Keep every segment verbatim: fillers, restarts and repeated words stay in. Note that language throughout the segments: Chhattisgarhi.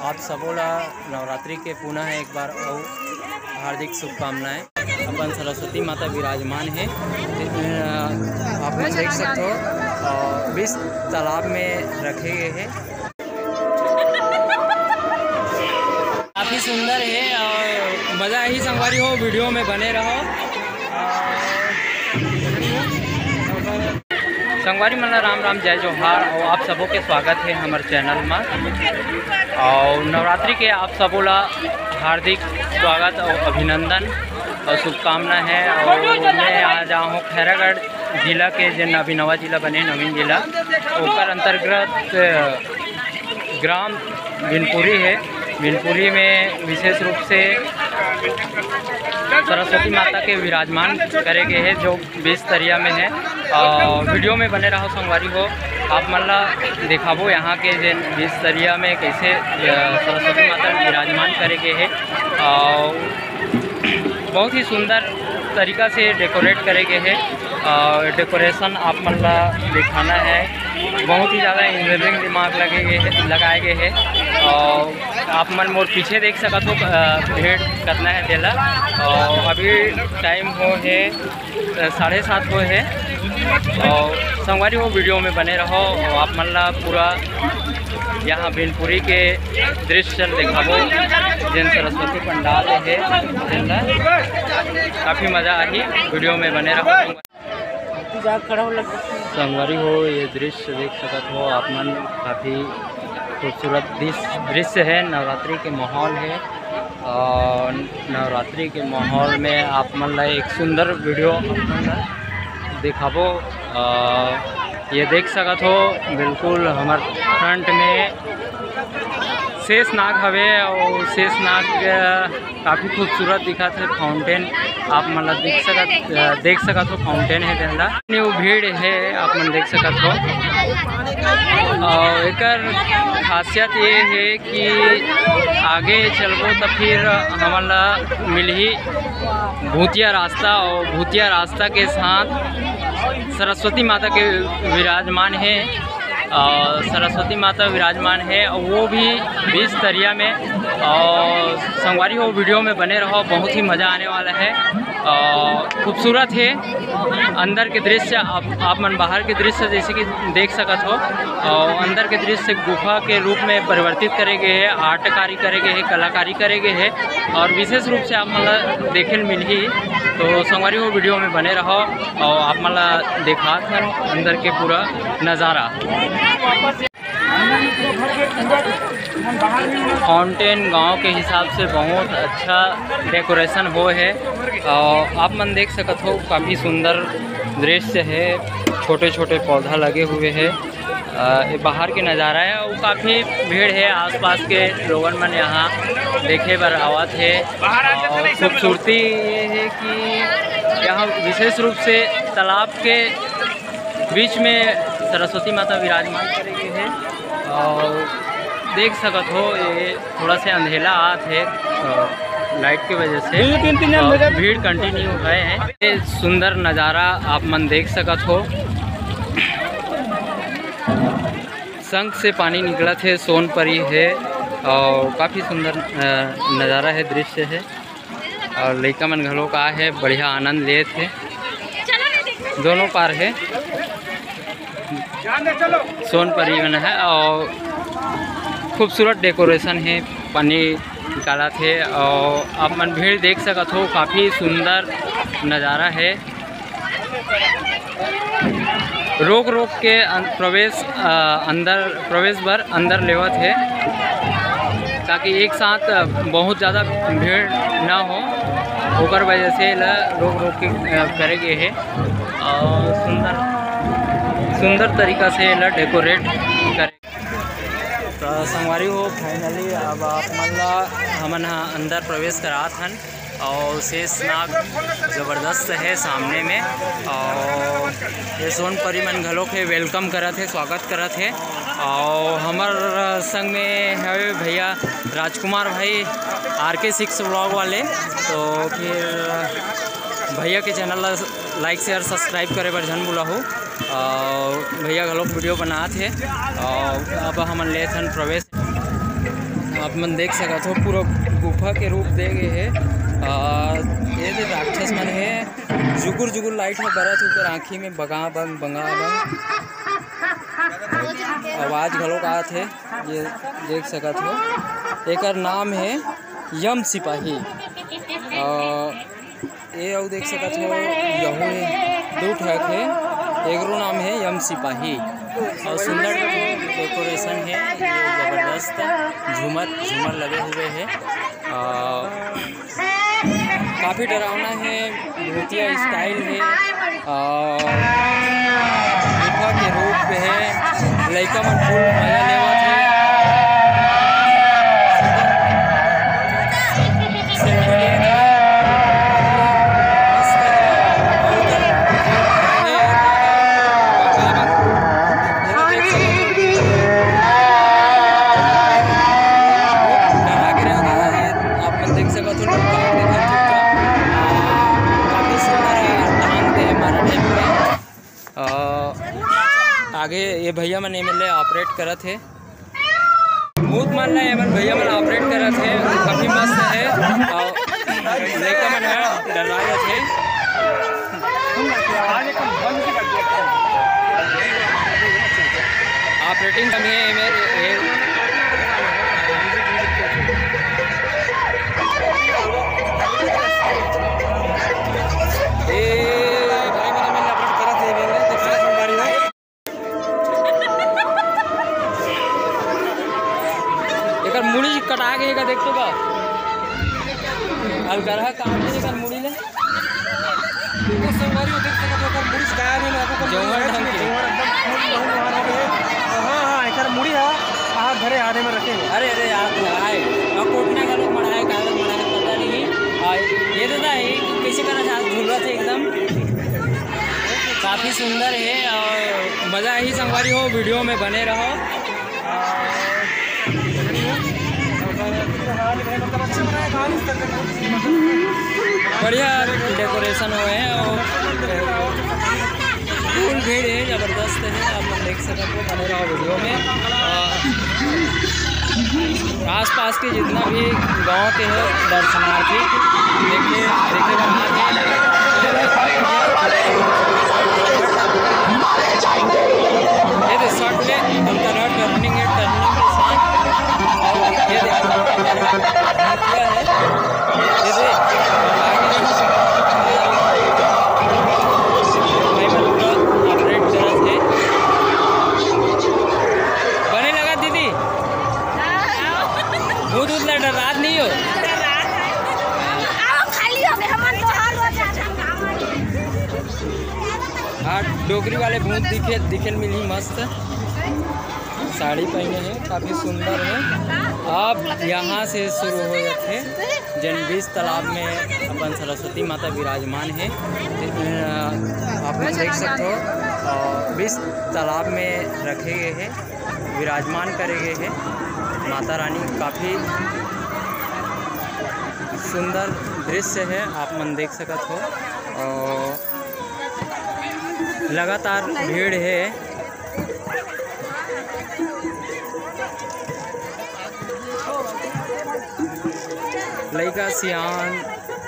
आप सबो ला नवरात्रि के पुनः एक बार अउ हार्दिक शुभकामनाएं। अपन सरस्वती माता विराजमान हे, अ, आप मन देख सकते हो, अ, बीच तालाब में रखे गए हैं। काफ़ी सुंदर है और मज़ा ही संगवारी हो, वीडियो में बने रहो। संगवारी मन ला राम राम, जय जोहार, और आप सबो के स्वागत है हमर चैनल में। और नवरात्रि के आप सबो ला हार्दिक स्वागत और अभिनंदन और शुभकामना है। और मैं आज आया हूँ खैरागढ़ जिला के, जेन अभी नवा जिला बने, नवीन जिला, ओकर अंतर्गत ग्राम बिनपुरी है। बिनपुरी में विशेष रूप से सरस्वती माता के विराजमान करे गए है, जो बीच तरिया में है। और वीडियो में बने रहो संगवारी हो, आप मन ला दिखाबो यहाँ के जे बीच तरिया में कैसे, अ, सरस्वती माता विराजमान करे गए है। और बहुत ही सुंदर तरीका से डेकोरेट करे गए है। और डेकोरेशन आप मन ला दिखाना है, बहुत ही ज़्यादा इंजीनियरिंग दिमाग लगे गए है, लगाए गए है। और आप मन मोर पीछे देख सकत हो, अ, भीड़ कतना है तेला। और अभी टाइम हो है, अ, साढ़े सात हो है। और संगवारी हो, वीडियो में बने रहो और आप मन ला पूरा यहाँ बिनपुरी के दृश्य दिखाबो, जेन सरस्वती पंडाल है, जेन ला काफ़ी मज़ा आही। वीडियो में बने रहो। संगवारी हो, ये दृश्य देख सकत हो आप मन, काफ़ी खूबसूरत दृश्य, दृश्य है। नवरात्रि के माहौल है और नवरात्रि के माहौल में आप मन ला एक सुंदर वीडियो आप मन ला दिखाबो। अ, ये देख सकत हो, बिल्कुल हमर फ्रंट में शेषनाग हवे और शेषनाग, अ, काफ़ी खूबसूरत दिखत है। फाउंटेन आप मन ला देख सकत, अ, देख सकत हो, फाउंटेन है तेन ला। न्यू भीड़ है, आप मन देख सकत हो। और एकर खासियत ये है कि आगे चलबो त फिर हमन ला मिलही भूतिया रास्ता, और भूतिया रास्ता के साथ सरस्वती माता के विराजमान है। और सरस्वती माता विराजमान है, वो भी बीच तरिया में। और संगवारी हो, वीडियो में बने रहो, बहुत ही मज़ा आने वाला है। और खूबसूरत है अंदर के दृश्य, आप, आप मन बाहर के दृश्य जैसे कि देख सकत हो। और अंदर के दृश्य गुफा के रूप में परिवर्तित करे गए है, आर्टकारी करे गए है, कलाकारी करे गए है। और विशेष रूप से आप मन ला देखे ल मिलही, तो संगवारी हो, वीडियो में बने रहो और आप मन ला दिखात हन अंदर के पूरा नज़ारा। फाउंटेन गांव के हिसाब से बहुत अच्छा डेकोरेशन हो है और आप मन देख सकत हो, काफ़ी सुंदर दृश्य है। छोटे छोटे पौधा लगे हुए है। अ, ये बाहर के नज़ारा है, वो काफ़ी भीड़ है, आसपास के लोगन मन यहाँ देखे बर आवत है। और खूबसूरती ये है कि यहाँ विशेष रूप से तालाब के बीच में सरस्वती माता विराजमान करे गए है। और देख सकत हो, ये थोड़ा से अंधेला आत है, अ, लाइट के वजह से, दो तीन, तीन जन और भीड़ कंटिन्यू है। ये सुंदर नज़ारा आप मन देख सकत हो। शंख से पानी निकलत है, सोन परी है और काफ़ी सुंदर, अ, नज़ारा है, दृश्य है। और लइका मन घलो का है, बढ़िया आनंद लेत है। दोनों पार है, सोन परी मन है और खूबसूरत डेकोरेशन है, पानी निकालत है और आप मन भीड़ देख सकत हो, काफ़ी सुंदर नज़ारा है। रोक रोक के अन-, प्रवेश, अ, अंदर, प्रवेश बर अंदर लेवत है, ताकि एक साथ, अ, बहुत ज़्यादा भीड़ ना हो, ओकर वजह से एला रोक रोक के, अ, करे गए है और सुंदर, सुंदर तरीका से एला डेकोरेट करे। तो संगवारी हो, फाइनली अब आप मन ला हमन ह अंदर प्रवेश करात हन। और शेष नाग जबरदस्त है सामने में। और ये सोन परी मन घलोक है, वेलकम करत है, स्वागत करत है। और हमर संग में है भैया राजकुमार भाई, आर के सिक्स व्लॉग वाले। तो फिर भैया के चैनल ला लाइक, शेयर, सब्सक्राइब करे बर झन भुलाहू। और भैया घलोक वीडियो बनात है। और अब हमन लेत हन प्रवेश। आप मन देख सकत हो, पूरा गुफा के रूप दे गए हे। आ, ये दे राक्षस मन हे, जुगुर जुगुर लाइट ह बरत, ऊपर आँखी में बगा बंग बंगा बंग आवाज घलोक आत हे। ये देख सकत हो, एकर नाम हे यम सिपाही। आ, ये अउ देख सकत हो, यहू हे, दू ठक हे, एकरो नाम हे यम सिपाही। और सुंदर डेकोरेशन हे, ये जबरदस्त झूमर, झूमर लगे हुए हे। और काफ़ी डरावना हे, भूतिया स्टाइल हे। और गुफा के रूप में हे, लइका मन फुल मजा लेवत हे। आप मन देख सकत हो, लोग बाग देखत चुपचाप। काफी सुंदर हे, टांग दे हे मारा टाइप के। अ, आगे ये भैया मन एमे ले ऑपरेट करत हे। भूत मन ला एमन भैया मन ऑपरेट करत हे, काफी मस्त हे। अउ लइका मन ह डरा जाथे। ऑपरेटिंग कम हे एमे, ए, ए, भाई मन एमे ऑपरेट करत हे, एमे देख सकत हो गाड़ी में। एकर मुड़ी कटा गे हे का, देख तो का। अलगरहा काट दे एकर मुड़ी ले। तो संगवारी हो देख सकत हो, एकर मुड़ी गायब हे, एकर मुड़ी जौहर गायब ढंग हे, के। जौहर एकदम फूल बहुत बड़ा हो गया है। हाँ, हाँ, एकर मुड़ी है, हाथ धरे आधे में रखे हैं। अरे, अरे, हाथ लगाए। और कोटना का लोग मढ़ाए, कागज मढ़ाए, पता नहीं। और ये तो था, ये कैसे करना था, झूलवा थे एकदम। काफ़ी सुंदर हे और मज़ा आही संगवारी हो, वीडियो में बने रहो। बढ़िया डेकोरेशन होए हे और फुल भीड़ हे, जबरदस्त हे, आप मन देख सकत हो, बने रहो वीडियो में। और आसपास के जितना भी गांव के हे दर्शनार्थी देखे, देखे बर आथे। ये दे शॉट में उनका रन टर्निंग है, टर्निंग के साथ। और ये देखो, ये दे, ये दे, भाई बंधु का ऑपरेट करत हे। बने लगा दीदी? भूत उत ला डरात नहीं हो? आओ, खाली हो गए, हमन तो हर रोज आते हैं। हाँ, डोकरी वाले भूत दिखे, दिखे मिली मस्त। साड़ी पहने हे, काफ़ी सुंदर हे। अब यहाँ से शुरू हो जाथे, जेन बीस तालाब में अपन सरस्वती माता विराजमान हे। अ, आप मन देख सकते हो, अ, बीस तालाब में रखे गए हे। विराजमान करे गए हे माता रानी। काफ़ी सुंदर दृश्य हे, आप मन देख सकत हो। और लगातार भीड़ हे। लइका सियान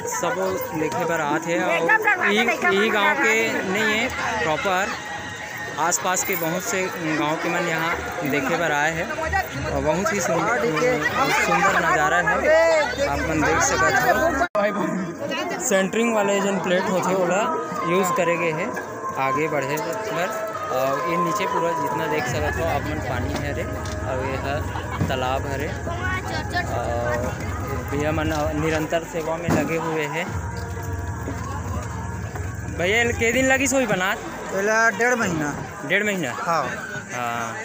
सबो देखे बर आत हे। और ई, ई गांव के नहीं हे प्रॉपर, आसपास के बहुत से गांव के मन यहाँ देखे बर आए हे और बहुत ही सुंदर, सुंदर नज़ारा हे, आप मन देख सकत हो। सेंटरिंग वाले जन प्लेट होथे, ओला यूज़ करे गए हे आगे बढ़े बर। और ये नीचे पूरा जितना देख सकत हो आप मन, पानी हरे और ये ह तालाब हरे। और भैया मन निरंतर सेवा में लगे हुए हे। भैया, एला के दिन लगिस होही बनात? एला डेढ़ महीना। डेढ़ महीना? हाँ। हाँ।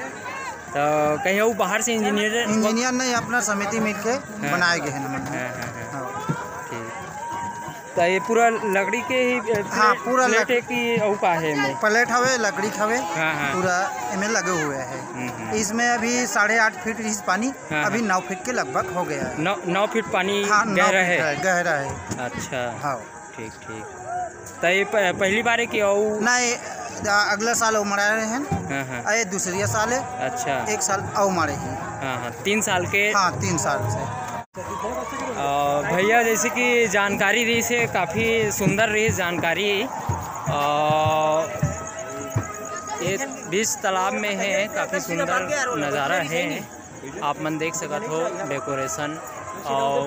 तो कहीं वो बाहर से इंजीनियर? इंजीनियर नहीं, अपना समिति मिलके हाँ। बनाए गए हैं नमन। हाँ, हाँ, हाँ। हाँ। ठीक। तो ये पूरा लकड़ी के ही, अ, हाँ, प्लेट, पूरा प्लेट लक- है कि अउ का है में? प्लेट हवे, लकड़ी हवे, हाँ, हाँ। पूरा एमे लगे हुए है। हम्म, हम्म। इसमें अभी साढ़े आठ फीट इस पानी, हाँ, अभी हाँ। नौ फीट के लगभग हो गया है। नौ, नौ फीट पानी हाँ, नौ गहरा फीट है? है, गहरा है। अच्छा। हाँ। ठीक, ठीक। तो ये प-, पहली बार है कि अउ? नहीं, अ, अगला साल अउ मड़ाए रहे हैं। हाँ, हाँ। अ, ये दूसरी साल है। अच्छा। एक साल अउ मड़े हैं। हाँ हाँ, तीन साल के। हाँ, तीन साल से। अ, भैया जैसे कि जानकारी रहिस हे, काफ़ी सुंदर रहिस जानकारी। अ, ये बीच तालाब में हे, काफ़ी सुंदर नज़ारा हे। आप मन देख सकत हो डेकोरेशन और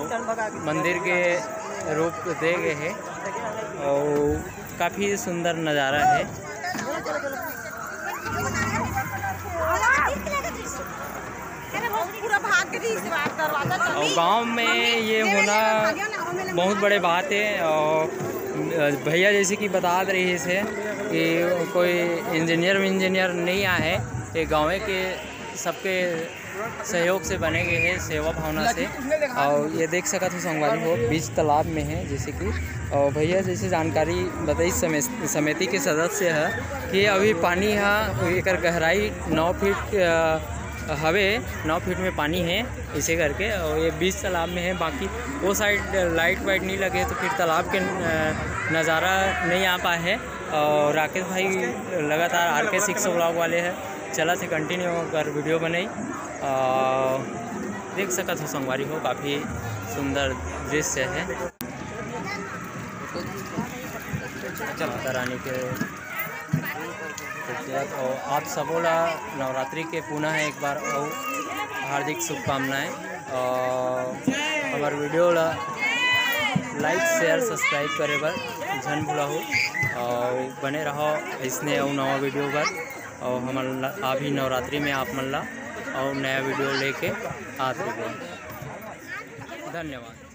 मंदिर के रूप दे गए हे और काफ़ी सुंदर नज़ारा हे। अरे वो पूरा भाग के भी इस बार दरवाजा चल और गांव में ये होना बहुत बड़े बात है। और भैया जैसे कि बतात रहिस हे कि कोई इंजीनियर विंजीनियर नहीं आए हे, ये गाँव के सबके सहयोग से बने गए हे, सेवा भावना से। और ये देख सकत हो संगवारी हो, बीच तालाब में हे जैसे कि। और भैया जैसे जानकारी बताइस समे-, समिति के सदस्य हे कि अभी पानी हा एकर गहराई नौ फीट, अ, हवे, नौ फीट में पानी हे, इसे करके। और ये बीच तालाब में हे, बाकी वो साइड लाइट वाइट नहीं लगे तो फिर तालाब के, अ, नज़ारा नहीं आ पाए हे। और राकेश भाई लगातार आर के सिक्स व्लॉग वाले हे, चलत हे कंटिन्यू कर वीडियो बनाई। और देख सकत हो संगवारी हो, काफ़ी सुंदर दृश्य हे। माता रानी के खूबसूरत। और आप सबो ला नवरात्रि के पुनः एक बार और हार्दिक शुभकामनाएं। और हमार वीडियो ला लाइक, शेयर, सब्सक्राइब करे बर झन भूलहू। और बने रहो इसने अउ नवा वीडियो बर। और हमन ला अभी नवरात्रि में आप मन ला और नया वीडियो लेके आत रहिबो। धन्यवाद।